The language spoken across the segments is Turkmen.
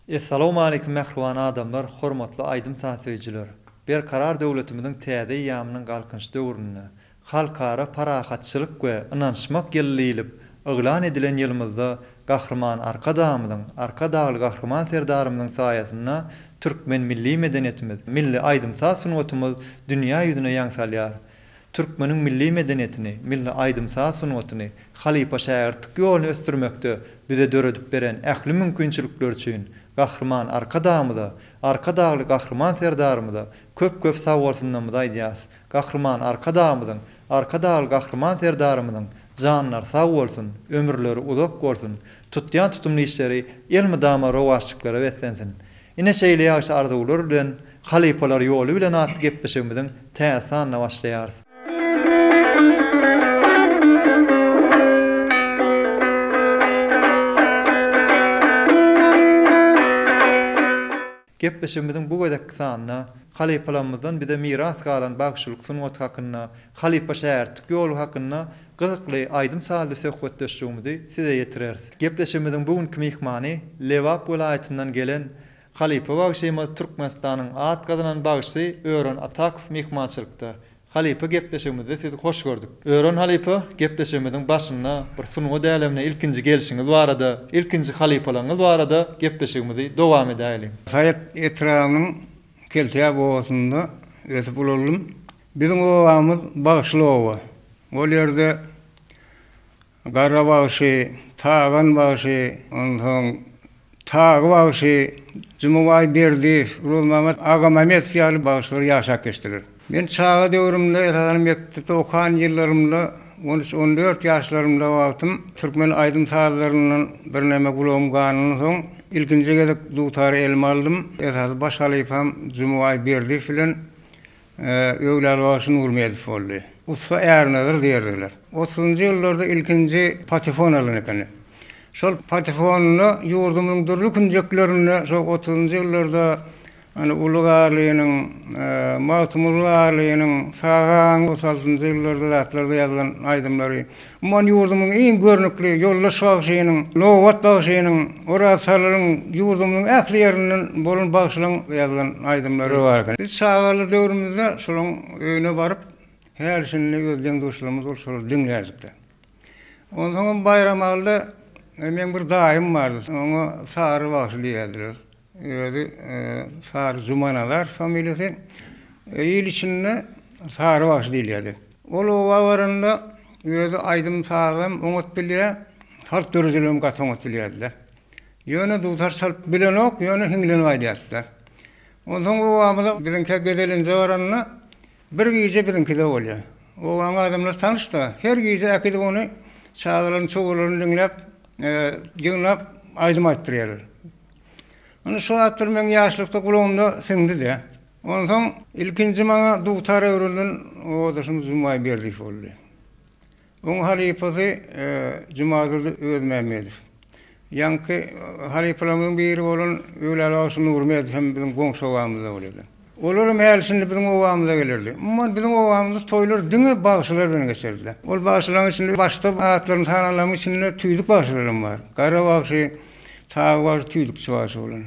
Essalawmaleýkim mähriban adamlar hormatly aýdym-saz söýüjiler! Berkarar döwletimiziň täze eýýamynyň Galkynyş döwründe, Halkara parahatçylyk we ynanyşmak ýyly diýlip yglan edilen ýylymyzda Gahryman Arkadagymyzyň, Arkadagly Gahryman Serdarymyzyň saýasynda türkmen milli medeniýetimiz, milli aýdym-saz sungatymyz dünýä ýüzüne ýaň salýar. Türkmeniň milli medeniýetini, milli aýdym-saz sungatyny, halypa-şägirtlik ýoluny ösdürmekde bize döredip beren ähli mümkinçilikleri üçin Gahryman Arkadagymyza, Arkadagly Gahryman Serdarymyza köp-köp sagbolsunlarymyzy aýdýarys. Gahryman Arkadagymyzyň, Arkadagly Gahryman Serdarymyzyň janlary sag bolsun, ömürleri uzak bolsun, tutýan tutumly işleri elmydama rowaçlyklara beslensin! Ine şeýle ýagşy arzuwlar bilen Halypalar ýoly bilen atly gepleşigimiziň täze sanyna başlaýarys. Gepleşigimiziň bu gezekki sanynda halypalarymyzdan bize miras galan bagşylyk sungaty hakynda, halypa-şägirtlik ýoly hakynda gyzykly aýdym-sazly söhbetdeşligimizi size ýetireris. Gepleşigimiziň bu günki myhmany Lebap welaýatyndan gelen halypa bagşymyz Türkmenistanyň at gazanan bagşysy Ören Atakow myhmançylykda. Halypa gepleşigimizde sizi hoş gördük. Ören halypa gepleşigimiziň başynda bir sungat älemine ilkinji gelşiňiz barada, ilkinji halypalaryňyz barada gepleşigimizi dowam edäýeliň. Saýat etrabynyň Kelteýap obasynda ösüp ulaldym. Biziň obamyz bagşyly oba. Ol ýerde Gara bagşy, Tagan bagşy, onsoň Tagy bagşy, Jumabaý Berdiýew, Rozmamat Agamämmedow ýaly bagşylar ýaşap geçdiler. Men çaga döwrümde, esasan mekdepde okan ýyllarymda, on üç, on dört ýaşlarymda wagtym türkmen aýdym-sazlaryndan birneme gulagym ganansoň, ilkinji gezek dutary elime aldym. Esasy baş halypam Jumabaý Berdiýew bilen Öwlal bagşy Nurmedow boldy. Ussa Ärnazar diýerdiler. Otuzynjy ýyllarda ilkinji patefon alan ekeni. Şol patefonda ýurdumyzyň dürli künjeklerinde şo otuzynjy ýyllarda ýani Uly Garlynyň, Magtymguly Garlynyň, Sahy agaň otuz altynjy ýyllarda zatlarda ýazylan aýdymlary, Umuman, ýurdumyzyň iň görnükli Ýoldaş bagşynyň, Nobat bagşynyň, Oraz Salyryň, ýurdumyzyň ähli ýerinden bolan bagşylaryň ýazylan aýdymlary bar eken. Biz çagalar döwrümizde şolaryň öýüne baryp, häli-şindi öz deň-duşlarymyz bolup şolary diňlärdik-de. Onsoňam Baýramalyda meň bir daýym bardy, oňa Sary bagşy diýerdiler. Özi Sary Jumanazar familiýasy. Il içinde Sary bagşy diýilýärdi. Ol oba baranda özi aýdym-sazam oňat bilýär, halk döredijiligem gaty oňat bilýärdi-de. Ýöne dutar çalyp bilenok, ýöne hiňlenip aýdýardy-da. Onsoň obamyza biziňkä gezelenje baranda Bir gije biziňkide bolýar. Obaň adamlary tanyş-da, her gije äkidip ony çagalaryň çowalaryny diňläp, ýygnap aýdym aýtdyrýarlar. Indi şu zatlar meň ýaşlykda gulagymda siňdi-de. Onsoň ilkinji maňa dutar öwredilen obadaşym Jumaý Berdiýew boldy. Oň halypasy Jumadurdy Öwezmämmedow. Ýaňky halypalarymyzyň biri bolan Öwlal bagşy Nurmedow hem biziň goňşy obamyzda bolýardy. Olar hem häli-şindi biziň obamyza gelerdi. Umuman, biziň obamyzda toýlar diňe bagşylar bilen geçerdi. Ol bagşylaryň içinde başda atlaryny sananlaryň içinde tüýdük bagşylar hem bar. Gara bagşy, Tagy bagşy, tüýdükçi bagşy bolan.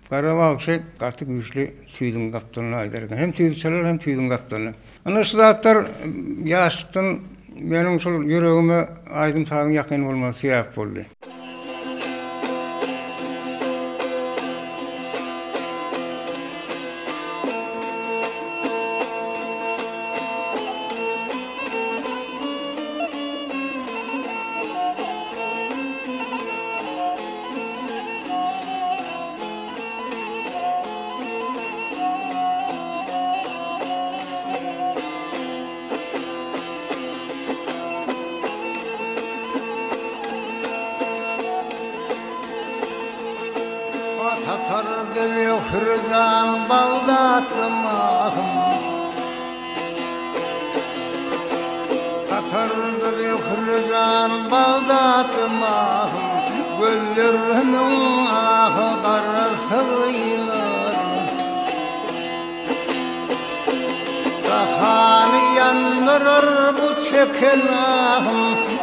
Gara bagşy gaty güýçli tüýdügiň gapdalynda aýdar eken. Hem tüýdük çalar, hem tüýdügiň gapdalynda. Ynha şu zatlar ýaşlykdan meniň şol ýüregime aýdym-sazyň ýakyn bolmagyna sebäp boldy. Tatar bizi Hürgan Bagdatly mahym Tatar bizi Hürgan Bagdatly mahym Gözlerimiň ahy gara sygylar Jahany ýandyrar bu çeken ahym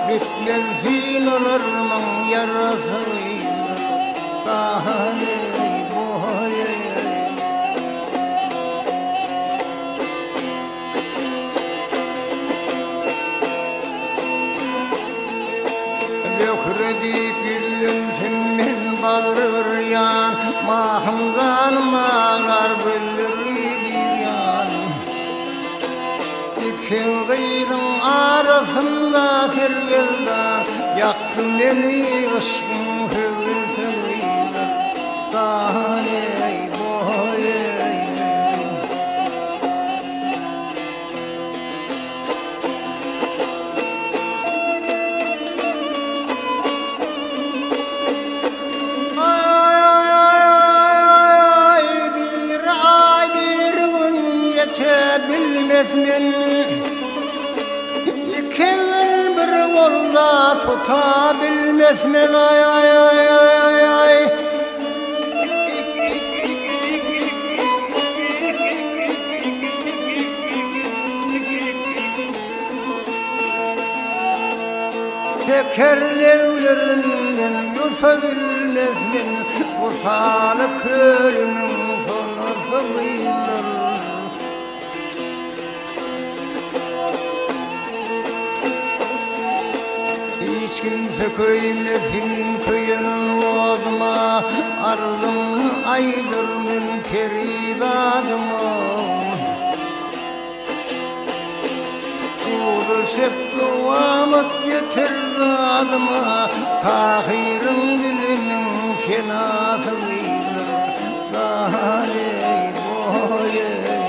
Bitmez synalarymyň ýarasy gyýlar. diýip ýüzlensem men bagry bir ýan, Mahym ganym aglar gözleri girýan. Iki gyzyň arasynda sergezdan, Ýakdy meni yşkyň höwesi gyzlar. Dan eý, boý eý. Aý, bir aý, bir gün ýete bilmez men. Iki gün bir golda tuta bilmez men. Aý, aý, aý, aý, aý, aý. Şeker leblerinden ýuta bilmez men, Wysaly kölüniň sonasy gyzlar. Hiç kimse köýmesin köýen oduma, Arzymny aýdyr men perizadyma. Guzy şep dowamat ýeter dadyma, Tahyryň diliniň senasy gyzyr, Zaleý boý-eý.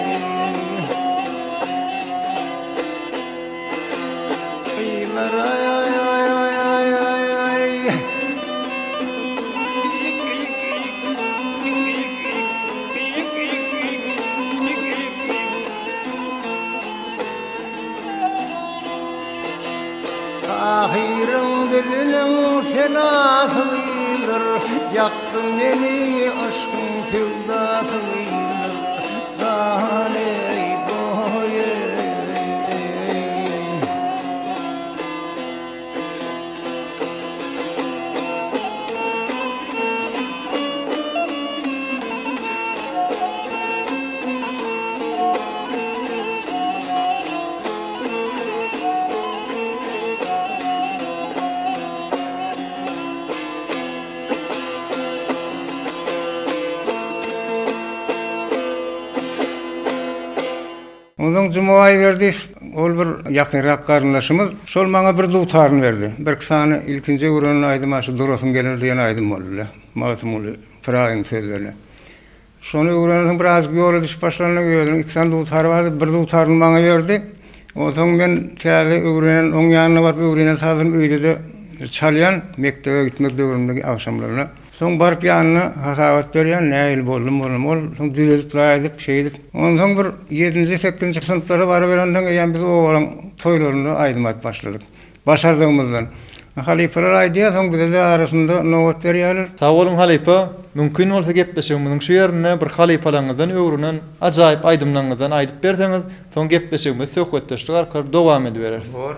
Gyzlar aý-aý-aý-aý-aý-aý. Tahyryň diliniň senasy gyzyr, Ýakdy meni yşkyň söwdasy gyzyr, Zaleý boý-eý. Onsoň Juma Aýberdiýew, ol bir ýakynrak garyndaşymyz, şol maňa bir dutaryny berdi. Birki sany ilkinji öwrenen aýdym şu Durasym geler diýen aýdym boldy-da, Magtymguly Pyragynyň sözlerine. Şony öwrenensoň birazjyk ýola düşüp başlanda özüniň iki sany dutary bardy, bir dutaryny maňa berdi. Onsoň men täze öwrenen, oň ýanyna baryp öwrenen sazymy öýde-de çalýan, mekdebe gitmek döwrümde agşamlaryna. Soň baryp ýanyna hasabat berýän, nähili boldum boldum. Ol soň düzedip zaý edip, şeýdip. Onsoň bir ýedinji, sekizinji synplara baryberensoň eýýäm biz obalaň toýlarynda aýdym aýdyp başladyk. Başardygymyzdan. Halypalar aýdýar, soň bize-de arasynda nobat berýärler. Sag boluň halypa, mümkin bolsa gepleşigimiziň şu ýerinde bir halypalaryňyzdan öwrenen ajaýyp aýdymlaryňyzdan aýdyp berseňiz, soň gepleşigimizi söhbetdeşlik arkaly dowam edibereris. Bor.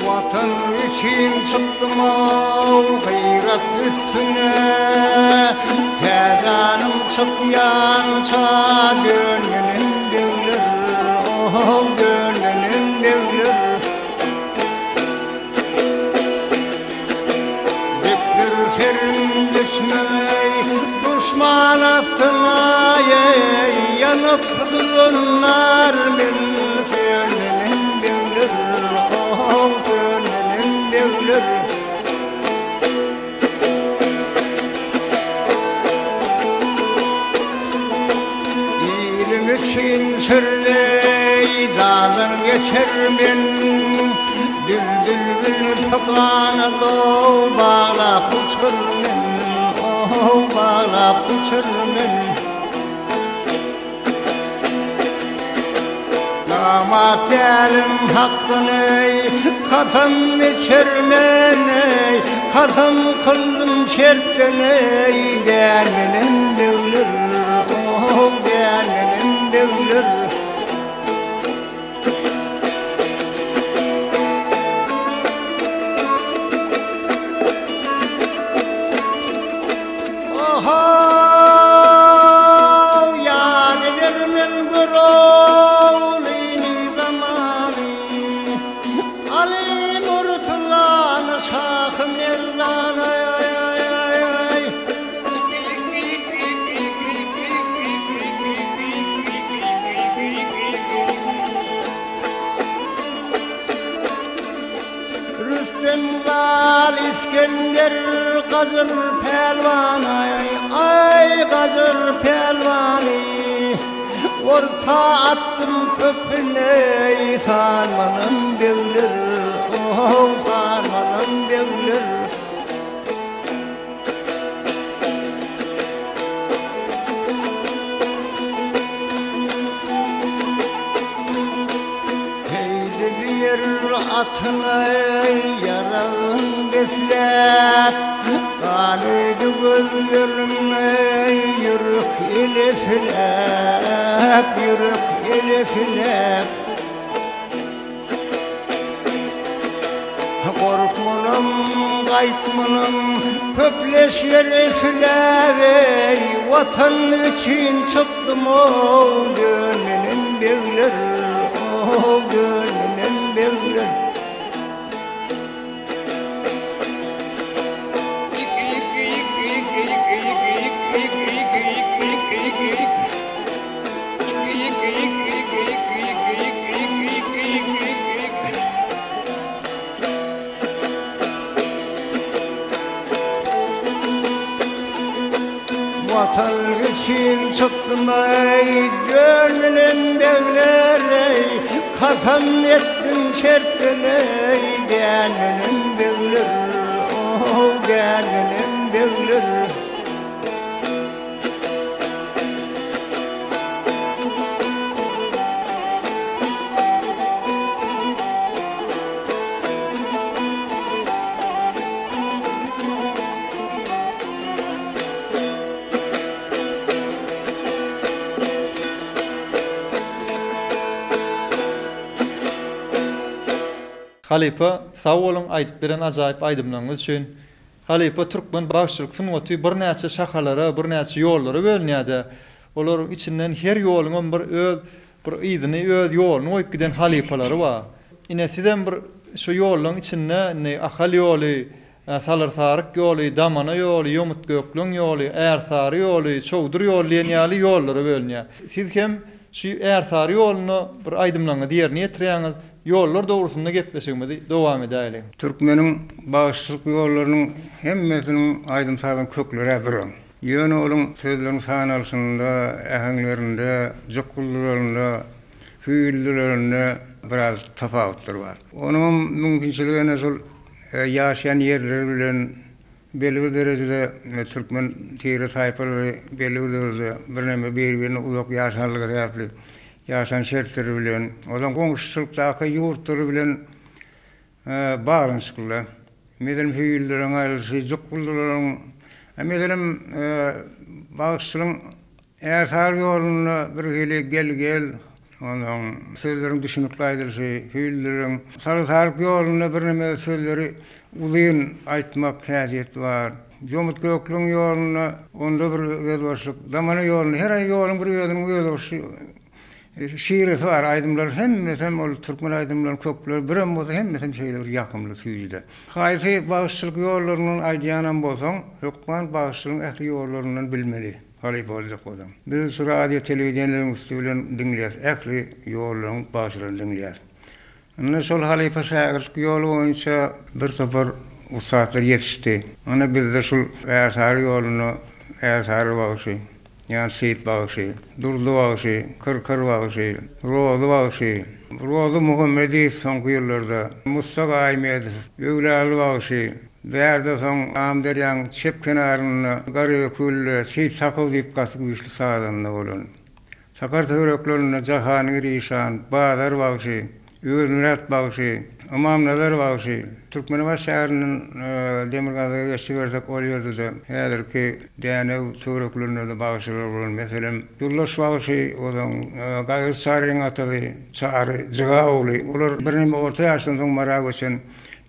Watan üçin çykdym-ow gaýrat üstüne, Täzäniň çykýança dönmenem begler, ow, dönmenem begler. Dikdir serin düşmeý duşman astyna, eý, Ýanyp duranlar men sönmenem begler, ow, sönmenem begler. Ilim üçin şirleý dadan geçer men, Düldül gül pygana dow baglap uçur men, Ow, baglap uçur men. Namart dälim hakdan eý, kasam içer men eý. Kasam kyldym şertden eý, dälmenem begler, oh, dälmenem begler. Ohow, ýad edermen Göroglyny zamany, Aly Murtuzany şahy Merdany. Rüstem Zal Isgender Gadyr pälwan aý Gadyr pälwany Orta atdym köpüne Sarmalan begler oh sarmalan begler. Heýde diýer atyna ýaragyn besläp, Galydy gözlerime ýürek elesiläp, ýürek elesiläp. Gorkmanam, gaýtmanam, köp leşger esläp, eý, Watan üçin çykdym-ow, dönmenen begler, ow, dönmenen begler. Watan üçin çykdym eý, dönmelen begler eý, Kasam etdim şertden eý, dänmelen begler, ow, dänmelen begler. Halypa sag boluň aýdyp beren ajaýyp aýdymlaryňyz üçin. Halypa türkmen bagşyçylyk sungaty birnäçe şahalara, birnäçe ýollara bölünýär-de, olaryň içinden her ýoluňam bir öz bir yzyny, öz ýoluny goýup giden halypalary bar. Ine, sizem bir şu ýollaryň içinde indi Ahal ýoly, Salyr-Saryk ýoly, Damana ýoly, Ýomut-Gökleň ýoly, Ärsary ýoly, Çowdur ýoly diýen ýaly ýollara bölünýär. Siz hem şu Ärsary ýolunda bir aýdymlaryňyzy ýerine ýetirýäňiz. Ýollar dogrusynda gepleşigimizi dowam edäýeliň. Türkmeniň bagşyçylyk ýollarynyň hemmesiniň aýdym-sazyň kökleri-ä bir oň. Ýöne olaň sözleriň sanalyşynda, äheňlerinde, jukguldylarynda, hüýüldilerinde biraz tapawutlar bar. Onuňam mümkinçiligi ene şol ýaşaýan ýerleri bilen belli bir derejede türkmen tire-taýpalary belli bir döwürde birneme bir-birine uzak ýaşanlygy sebäpli ýaşan şertleri bilen, olaryň goňşuçylykdaky ýurtlary bilen baglanyşykly. Meselem, hüýrleriň aýrylyşy, jukgulylaryň, meselem, bagşyçylygyň Ärsary ýolunda bir hili gel-gel, onsoň sözleriň düşünikli aýdylyşy, hüýrleriň Saly-Saryk ýolunda birneme sözleri uzyn aýtmak häsiýeti bar. Jomut-Gökleň ýolunda onda bir özbaşlyk, Damana ýolunda her ýoluň bir özüniň özboluşly şiresi bar. Aýdymlar hemmesem ol türkmen aýdymlaryň kökleri birem bolsa hemmesem şeýle bir ýakymly süýjüde. Haýsy bagşyçylyk ýollaryndan aýdýanam bolsaň, hökman bagşyçylygyň ähli ýollaryndan bilmeli halypa boljak bolsaň. Biz şu radio telewideniýeleriň üsti bilen diňleýäs, ähli ýollaryň bagşylaryny diňleýäs. Indi şol halypa-şägirtlik ýoly boýunça bir topar ussatlar ýetişdi. Ine bizde şul Ärsary ýolunda Ärsary bagşy, ýagny Seýit bagşy, Durdy bagşy, Kyrkyr bagşy, Rozy bagşy, Rozy Muhammediýew soňky ýyllarda, Mussa Gaýymedow, Öwlaly bagşy, bärde soň Amyderýaň çep kenarynda Garabekewülde Seýit Sakow diýip gaty güýçli sazanda bolan. Sakar töwereklerinde Jahangir işan, Bazar bagşy, Öwezmyrat bagşy. Ymamnazar bagşy, Türkmenabat şäherinden demirgazyga geçibersek ol ýerde-de häzirki Dänew töwereklerinde-de bagşylar bolan. Meselem, Ýoldaş bagşy, ozan Gaýgyz Çaryň atasy Çary Jyga ogly. Olar birneme orta ýaşdan soň Mara göçen.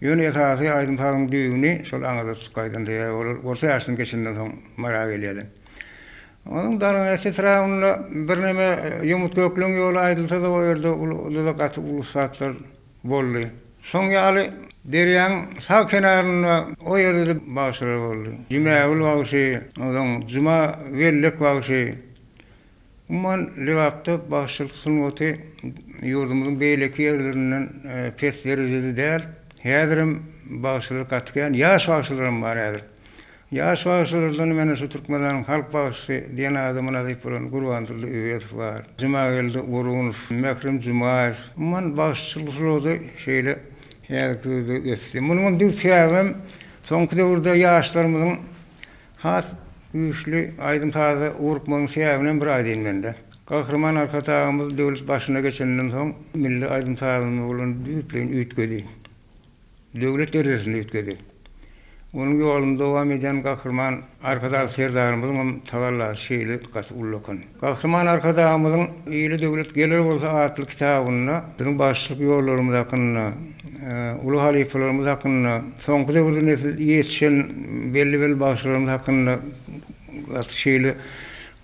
Ýöne esasy aýdym-sazyň düýbüni şol aňyrda tutup gaýdan sebäbi olar orta ýaşdan geçenden soň Mara gelýärler. Onuň Darganäs etrabynda birneme ýomut-gökleň ýoly aýdylsa-da o ýerde uly-da gaty uly ussatlar boldy. Şoň ýaly derýaň sag kenarynda o ýerde-de bagşylar boldy. Jumägül bagşy, onsoň Juma Wellek bagşy. Umuman, Lebapda bagşyçylyk sungaty ýurdumyzyň beýleki ýerlerinden pes derejede däl. Häzirem bagşylar gaty kän, ýaş bagşylaram bar häzir. Ýaş bagşylardan mena şu Türkmenistanyň halk bagşysy diýen ada mynasyp bolan Gurbandurdy Öwezow bar, Jumageldi Orunow, Mährem Jumaýew. Umuman, bagşyçylyk sungaty şeýle häzirki döwürde ösdi. Munuňam düýp sebäbem soňky döwürde ýaşlarymyzyň has güýçli aýdym-saza ugrukmagynyň sebäbinem bir aýdaýyn mende. Gahryman Arkadagymyz döwlet başyna geçenden soň milli aýdym-sazymyz bolan düýpleýin üýtgedi. Döwlet derejesinde üýtgedi. Onuň ýoluny dowam edýän Gahryman Arkadag Serdarymyzyň hem tagallasy şeýle gaty ullakan. Gahryman Arkadagymyzyň Ile döwlet geler bolsa atly kitabynda biziň bagşyçylyk ýollarymyz hakynda, uly halypalarymyz hakynda, soňky döwürde nesil ýetişen belli-belli bagşylarymyz hakynda gaty şeýle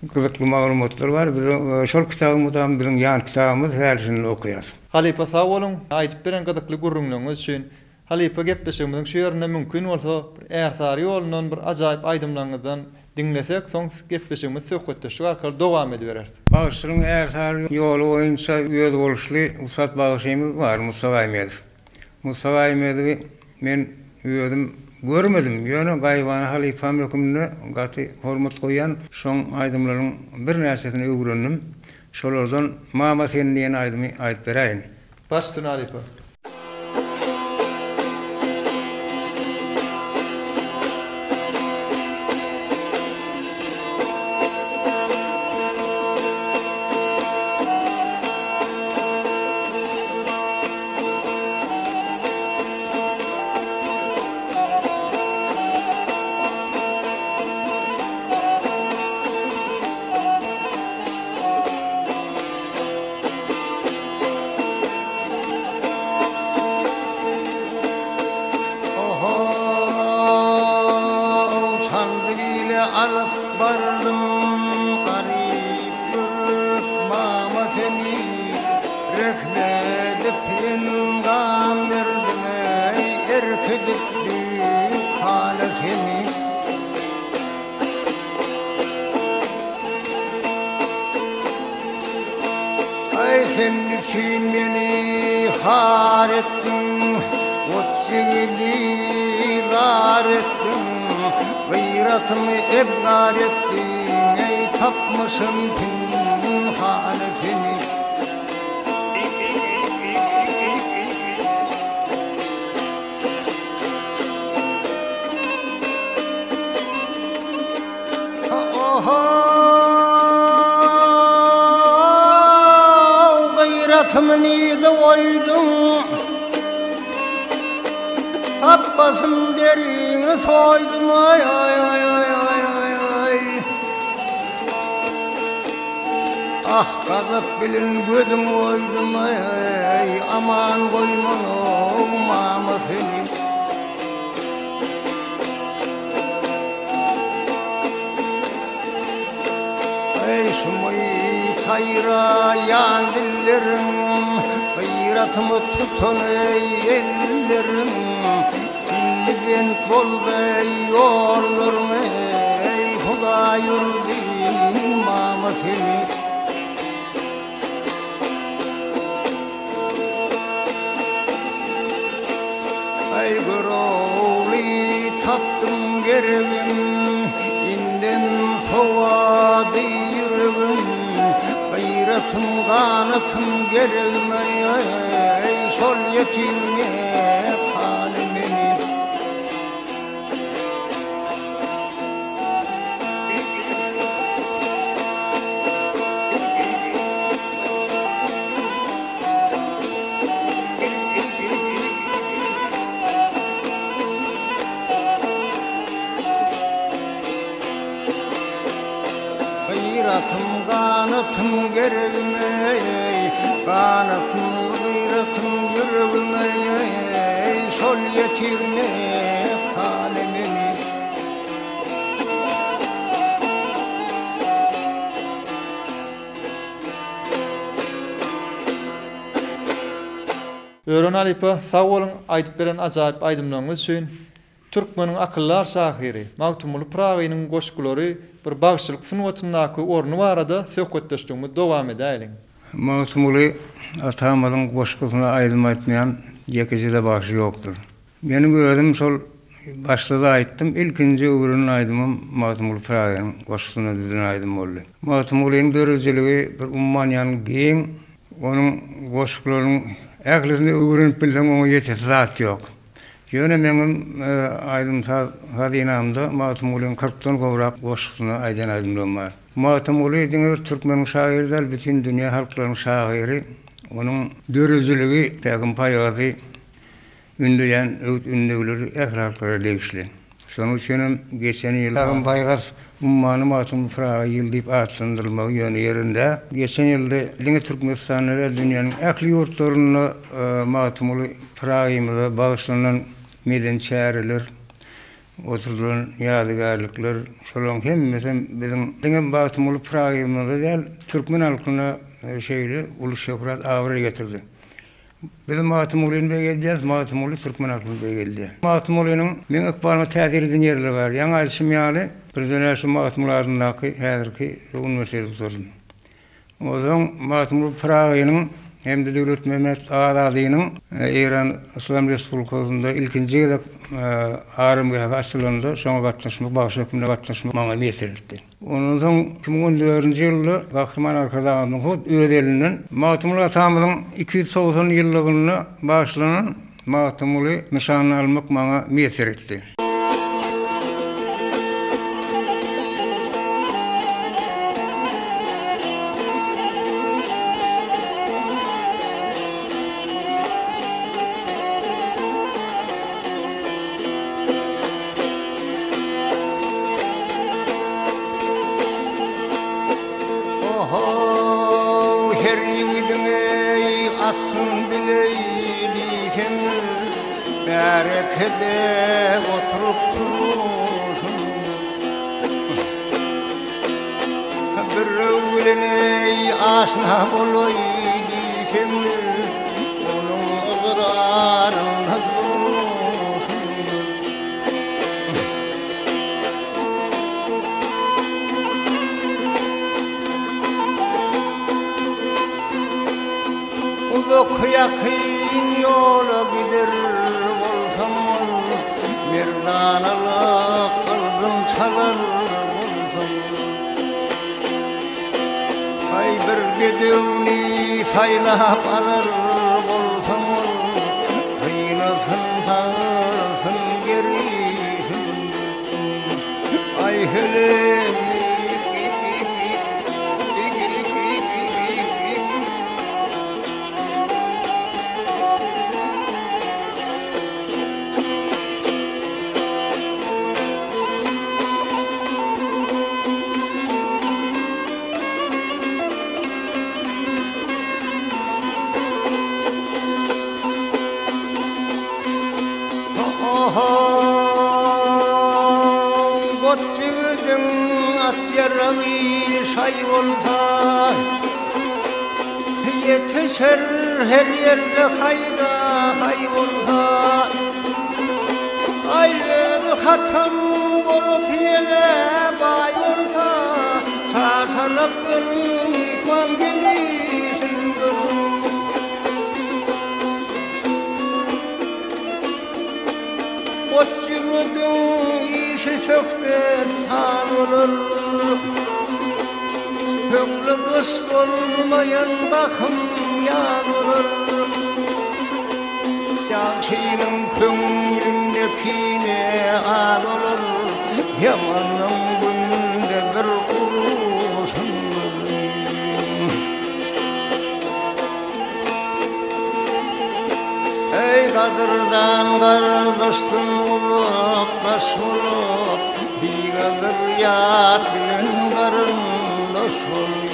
gyzykly maglumatlar bar. Biz şol kitaby mydama biziň ýan kitabymyz häli-şindi okaýarys. Halypa sag boluň aýdyp beren gyzykly gürrüňleriňiz üçin. Halypa gepleşigimiziň şu ýerinde mümkin bolsa bir Ärsary ýolundan bir ajaýyp aýdymlaryňyzdan diňlesek soň gepleşigimizi söhbetdeşlik arkaly dowam edibereris. Bagşynyň Ärsary ýoly boýunça özboluşly ussat bagşymyz bar Musa Gaýmedow. Musa Gaýmedowy men özüm görmedim ýöne gaýybana halypam höküminde gaty hormat goýýan şoň aýdymlarynyň birnäçesini öwrendim. Şolardan Mama sen diýen aýdymy aýdyp beräýiň. Baş üstüne halypa. Oho, Çandy bile alyp bardym, garyp görüp mama seni, Rehm edip engam berdim-eý, erk edip dükana seni. Aý sen üçin meni har etdiň, Ot ýigidi zar etdiň, Gyratymy ebgar etdiň, Eý tapmyşym pinhany seni. Ohow, gaýratymy nirde goýduň? Tapbasym deriňi soýdum, aý, aý, aý, aý, aý, aý, aý. Ah, gazap bilen gözüň oýdum, aý, aý, aman goýman-ow, mama seni. Eý, şumy saýraýan dilleriň, Gyratymy tutan eý, elleriň, Indi bent boldy ýollaryň, Eý, Hudaý urdy mama seni. Aý Görogly tapdym geregim, Indem sowady ýüregim, Gaýratym ganatym geregim aý, Şol ýetimge hany meni. Atym geregime Ganatym gyratym ýüregime Şol ýetirme hany meni. Ören halypa sag boluň aýdyp beren ajaýyp aýdymlaryňyz üçin. Türkmeniň akyldar şahyry Magtymguly Pyragynyň goşgulary bir bagşylyk sungatyndaky orny barada söhbetdeşligimizi dowam edäýeliň. Magtymguly atamyzyň goşgusyna aýdym aýtmaýan ýekeje-de bagşy ýokdur. Meniň özüm şol başda-da aýtdym, ilkinji öwrenen aýdymym Magtymguly Pyragynyň goşgusyna düzülen aýdym boldy. Magtymgulynyň döredijiligi bir umman ýaly giň, onuň goşgularynyň ählisini öwrenip bilseň oňa ýetesi zat ýok. Ýöne meňem aýdym-saz hazynamda Magtymgulynyň kyrkdan gowrak goşgusyna aýdan aýdymlarym bar. Magtymguly diňe bir türkmeniň şahyry däl, bütin dünýä halklaryň şahyry. Onuň döredijiligi, pähim-paýhasy, ündeýän öwüt-ündewleri ähli halklara degişli. Şonuň üçin hem geçen ýyl Pähim-paýhas ummany Magtymguly Pyragy ýyly diýip atlandyrylmagy ýöne ýerden däl. Geçen ýylda diňe Türkmenistanda däl, dünýäniň ähli ýurtlarynda Magtymguly Pyragymyza bagyşlanan medeni çäreler, oturdylan ýadygärlikler, şolaryň hemmesem biziň diňe Magtymguly Pyragymyza däl, türkmen halkyna şeýle uly şöhrat-abraý getirdi. Biz Magtymgulyny beýgeldýäris, Magtymguly türkmen halkyny beýgeldýär. Magtymgulynyň meň ykbalyma täsir eden ýerleri bar. Ýaňy aýdyşym ýaly, birden-ä şu Magtymguly adyndaky häzirki uniwersiteti gutardym. Onsoň Magtymguly Pyragynyň hem-de Döwletmämmet Azadynyň Eýran Yslam Respublikasynda ilkinji gezek aramgähi açylanda şoňa gatnaşmak, bagşy hökmünde gatnaşmak maňa miýesser etdi. Ondan soň 2014-nji ýylda Gahryman Arkadagymyzyň hut öz elinden Magtymguly atamyzyň 290 ýyllygyna bagyşlanan Magtymguly nyşanyny almak maňa miýesser etdi. Ohow, her ýigidiň eý, aslyn bileý diýseň, märekede oturyp tursun. Birew bilen eý, aşna bolaý diýseň, onuň ygrarynda dursun. Uzak ýakyn ýola gider bolsaň ol merdanalyk gyldym çalar bolsaň. Aý bir bedewni saýlap alar bolsaň ol synasyn sarsyn gerisin. Aý heleý. Goç ýigidiň at-ýaragy şaý bolsa, Ýetişer her ýerde haýda-haý bolsa. Aý özi hatam bolup ýene baý bolsa, Çar tarapdan myhman gelişin görüň. Goç ýigidiň işi söhbet saz bolar. Köňli gyş bolmaýan bahym ýaz bolar. Ýagşynyň köňlünde kine az bolar. Ýamanyň günde bir uruşyn Eý gadyrdan gardaşdan uzak daş bolup, Bigadyr ýat bilen garyndaş bolup.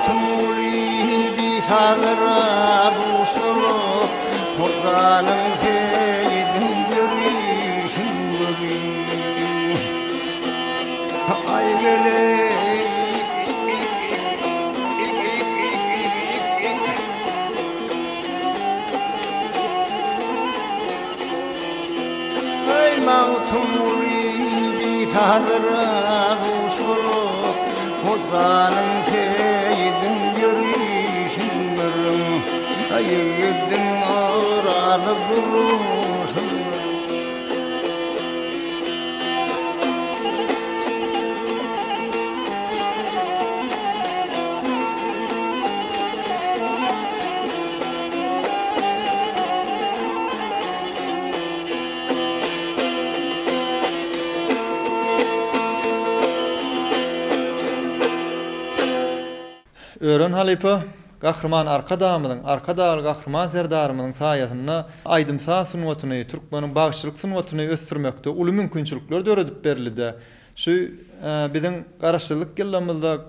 Magtymguly bisazlara duş bolup, Hojanyň Seýidiň ýörişin görüň. Aý geleý. Eý Magtymguly bisazlara duş bolup, Hojanyň Seýidiň ýörişin görüň. Ýigidiň ygraly duruşyn görüň. Ören halypa Gahryman Arkadagymyzyň, Arkadagly Gahryman Serdarymyzyň saýasynda aýdym-saz sungatyny, türkmeniň bagşylyk sungatyny ösdürmekde uly mümkinçilikler döredip berildi-de. Şu biziň Garaşsyzlyk ýyllarymyzda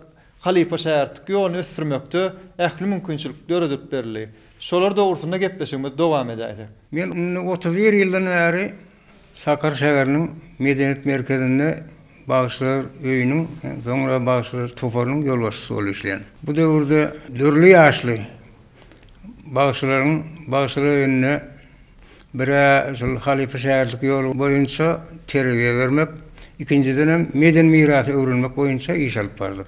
halypa-şägirtlik ýoluny ösdürmekde ähli mümkinçilik döredilip berildi. Şolar dogrusynda gepleşigimizi dowam edäýsek. Men indi 31 ýyldan bäri Sakar şäheriniň medeniýet merkezinde bagşylar öýüniň, soňra bagşylar toparynyň ýolbaşçysy bolup işleýän. Bu döwürde dürli ýaşly bagşylaryň bagşylar öýünde bir-ä şol halypa-şägirtlik ýoly boýunça terbiýe bermek, ikinjidenem medeni mirasy öwrenmek boýunça iş alyp bardyk.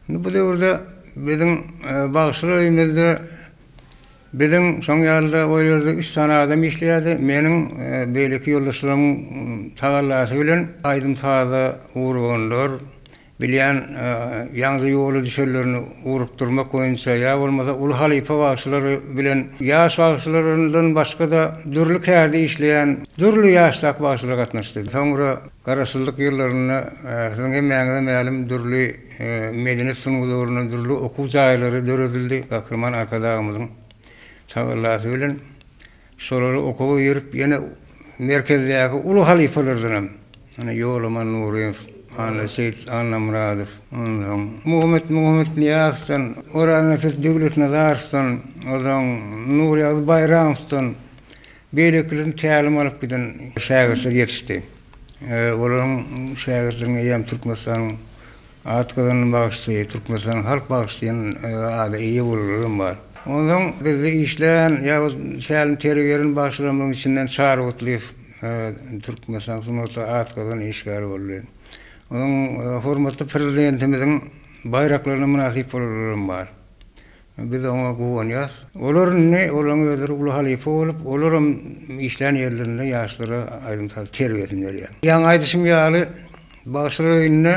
Indi bu döwürde biziň bagşylar öýümizde biziň şoň ýaly-da o ýerde üç sany adam işleýärdi. Meniň beýleki ýoldaşlarymyň tagallasy bilen aýdym-saza uruganlar, Bilýän, ýaňja ýola düşenlerini ugrukdyrmak boýunça ýa bolmasa uly halypa bagşylar bilen ýaş bagşylardan başga-da dürli kärde işleýän dürli ýaşdaky bagşylar gatnaşdy. Soňra Garaşsyzlyk ýyllarynda siziň hemmäňize mälim dürli medeniýet sungat ugrundan dürli okuw jaýlary döredildi Gahryman Arkadagymyzyň tagallasy bilen. Şolary okuwa girip, ýene merkezdäki uly halypalardanam, ýagny Ýolaman Nuryýew, Annaseýit Annamyradow, onsoň Muhammet Muhammetnyýazowdan, Oraznepes Döwletnazarowdan, onsoň Nurýagdy Baýramowdan, beýlekilerden tälim alyp giden şägirtler ýetişdi. Olaryň şägirtleriniň eýýäm Türkmenistanyň At gazanan bagşysy, Türkmenistanyň halk bagşysy diýen ada eýe bolanlaram bar. Onsoň bizde işlän ýa tälim-terbiýe beren bagşylarymyzyň içinden Çary Gutlyýew Türkmenistanyň sungatda at gazanan işgäri boldy. Onuň hormatly Prezidentimiziň baýraklaryna mynasyp bolanlaram bar. Biz oňa guwanýas. Olar indi, olaryň özleri uly halypa bolup, olaram işlän ýerlerinde ýaşlara aýdym-saz terbiýesini berýär. Ýaňy aýdyşym ýaly, bagşylar öýünde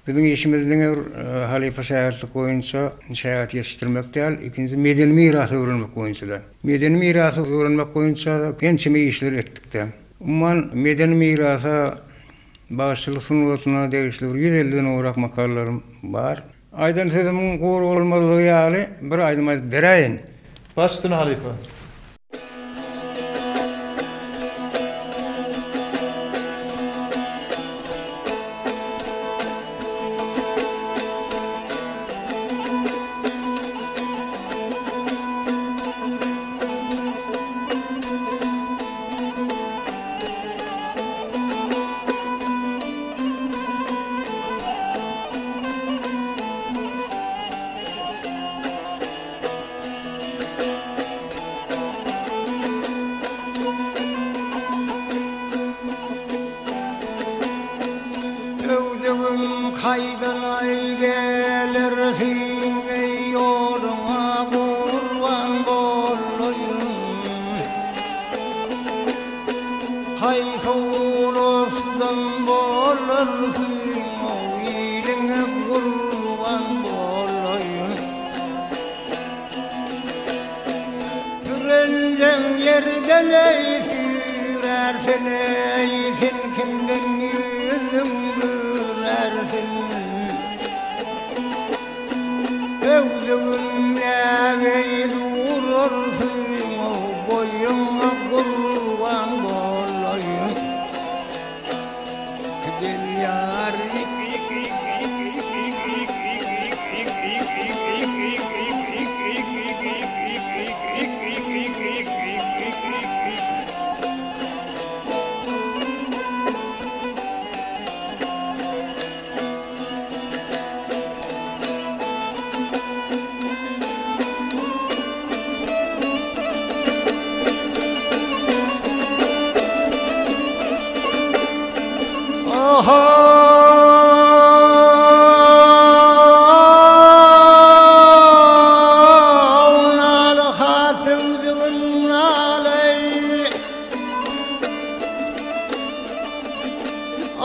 biziň işimiz diňe bir halypa-şägirtlik boýunça şägirt ýetişdirmek däl, ikinjisi medeni mirasy öwrenmek boýunça-da. Medeni mirasy öwrenmek boýunça ençeme işler etdik-de. Umuman, medeni mirasa, bagşyçylyk sungatyna degişli bir 150-den gowrak makalalarym bar. Aýdan sözümiň gury bolmazlygy ýaly bir aýdym aýdyp beräýin. Baş üstüne halypa. Öwdügim kaýdan aý gelersiň eý ýoluňa gurban bolaýyn. Haýsy ulusdan bolarsyň iliňe gurban bolaýyn. Sürenjeň ýerden eý sürersen eý sen kimden ýüzüň bürersin. Öwdügim nägeý durarsyň boýuňa gurban bolaýyn. Gel ýar. Ohow, naly-ha söwdügim naly.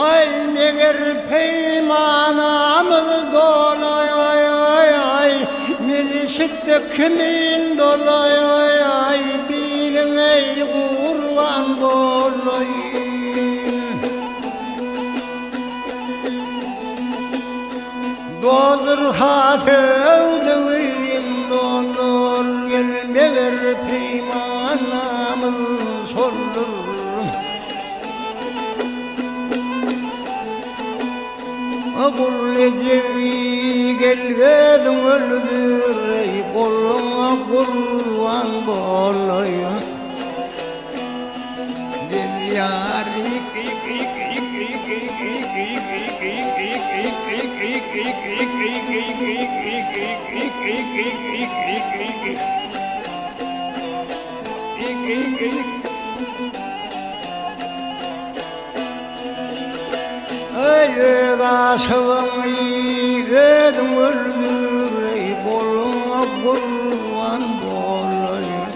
Aý, meger peýmanamyz dolaý, Men eşitde kimin dolaý, Biliň eý, gurban bolaýyn. Doldur ha söwdügim doldur, Gel meger peýmanamyz şoldur. Gul ejewi gel özüň öldür eý goluňa gurban bolaýyn. Gel ýar. Eý, öz aşygyňy özüň öldür, eý, goluňa gurban bolaýyn.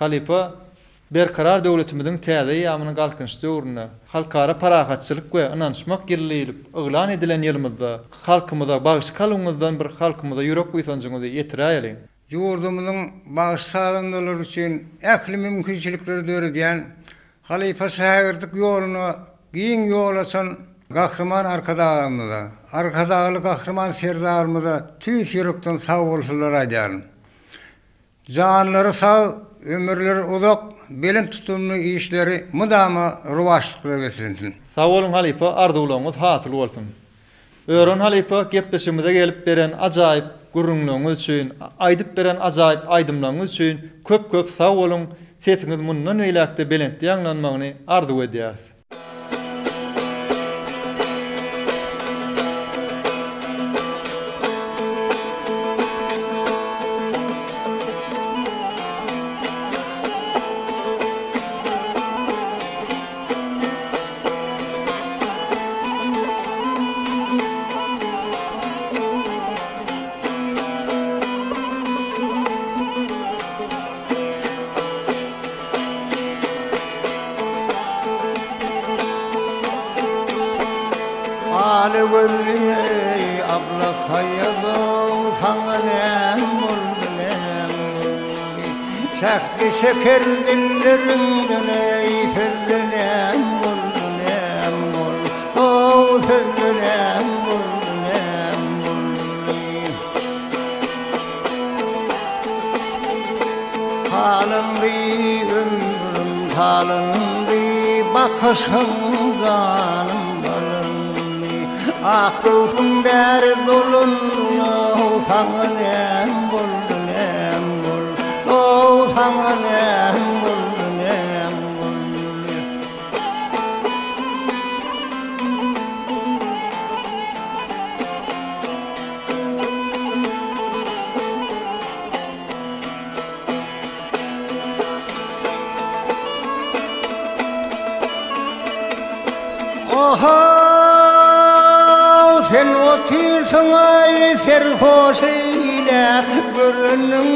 Halypa Berkarar döwletimiziň täze eýýamynyň Galkynyş döwründe, Halkara parahatçylyk we ynanyşmak ýyly diýlip yglan edilen ýylymyzda halkymyza bagşy kalbyňyzdan bir halkymyza ýürek buýsanjyňyzy ýetiräýeliň! Ýurdumyzyň bagşy-sazandalary üçin ähli mümkinçilikleri döredýän, halypa-şägirtlik ýoluna giň ýol açan Gahryman Arkadagymyza, Arkadagly Gahryman Serdarymyza tüýs ýürekden sagbolsunlar aýdýaryn. Janlary sag, ömürleri uzak, belent tutumly işleri mydama rowaçlyklara beslensin. Sag boluň halypa arzuwlaryňyz hasyl bolsun. Ören halypa gepleşigimize gelip beren ajaýyp gürrüňleriňiz üçin, aýdyp beren ajaýyp aýdymlaryňyz üçin köp köp sag boluň, sesiňiz mundan beýläkde belentde ýaňlanmagyny arzuw edýäris. Aly gözli eý abla saýadow saňa näm boldy näm boldy Şähdi şeker dilleriňden eý sözle näm boldy näm boldy Ow sözle näm boldy näm boldy Halyndy ömrüm halyndy Bakyşyň janym alyndy Ak göwsüň bäri dolandy-ow Saňa näm boldy näm boldy-ow Saňa näm boldy näm boldy. Ohow, sen otyrsyň-aý serhoş eýläp, Göreniň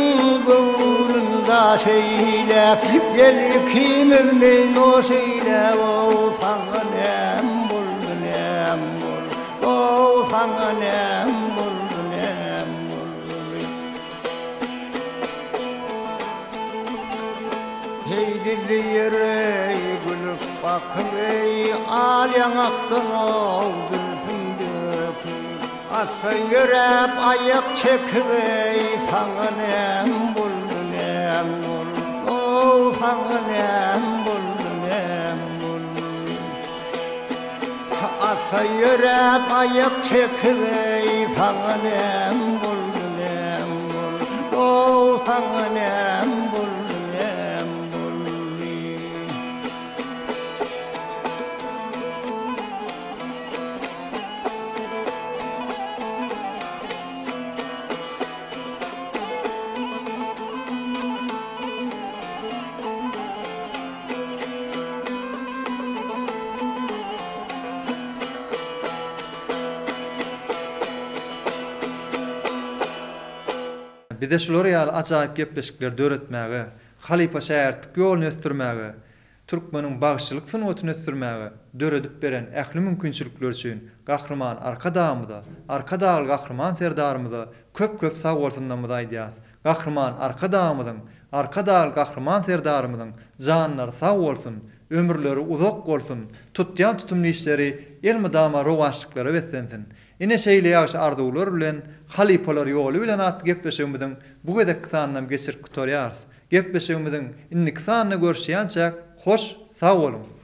göwnün daş eýläp, Gel ikimiz meý-noş eýläp-ow, Saňa näm boldy, näm boldy, ow, Saňa näm boldy, näm boldy. Heýdi diýer-eý, gülüp bakyp-eý, Al ýaňakdan-ow zülpüň döküp. Assa ýöräp, aýak çekip-eý, Saňa näm boldy, näm boldy, ow, Saňa näm boldy, näm boldy. Assa ýöräp aýak çekip-eý saňa näm boldy näm boldy ow saňa näm boldy näm boldy. Bize şular ýaly ajaýyp gepleşikleri döretmäge, halypa-şägirtlik ýoluny ösdürmäge, türkmeniň bagşyçylyk sungatyny ösdürmäge döredip beren ähli mümkinçilikleri üçin Gahryman Arkadagymyza, Arkadagly Gahryman Serdarymyza köp-köp sagbolsunlarymyzy aýdýarys. Gahryman Arkadagymyzyň, Arkadagly Gahryman Serdarymyzyň janlary sag bolsun, ömürleri uzak bolsun, tutýan tutumly işleri elmydama rowaçlyklara beslensin! Ine şeýle ýagşy arzuwlar bilen Halypalar ýoly bilen atly gepleşigimiziň bu gezekki sanynam geçirip gutarýarys. Gepleşigimiziň indiki sanynda görüşýänçäk hoş sag boluň!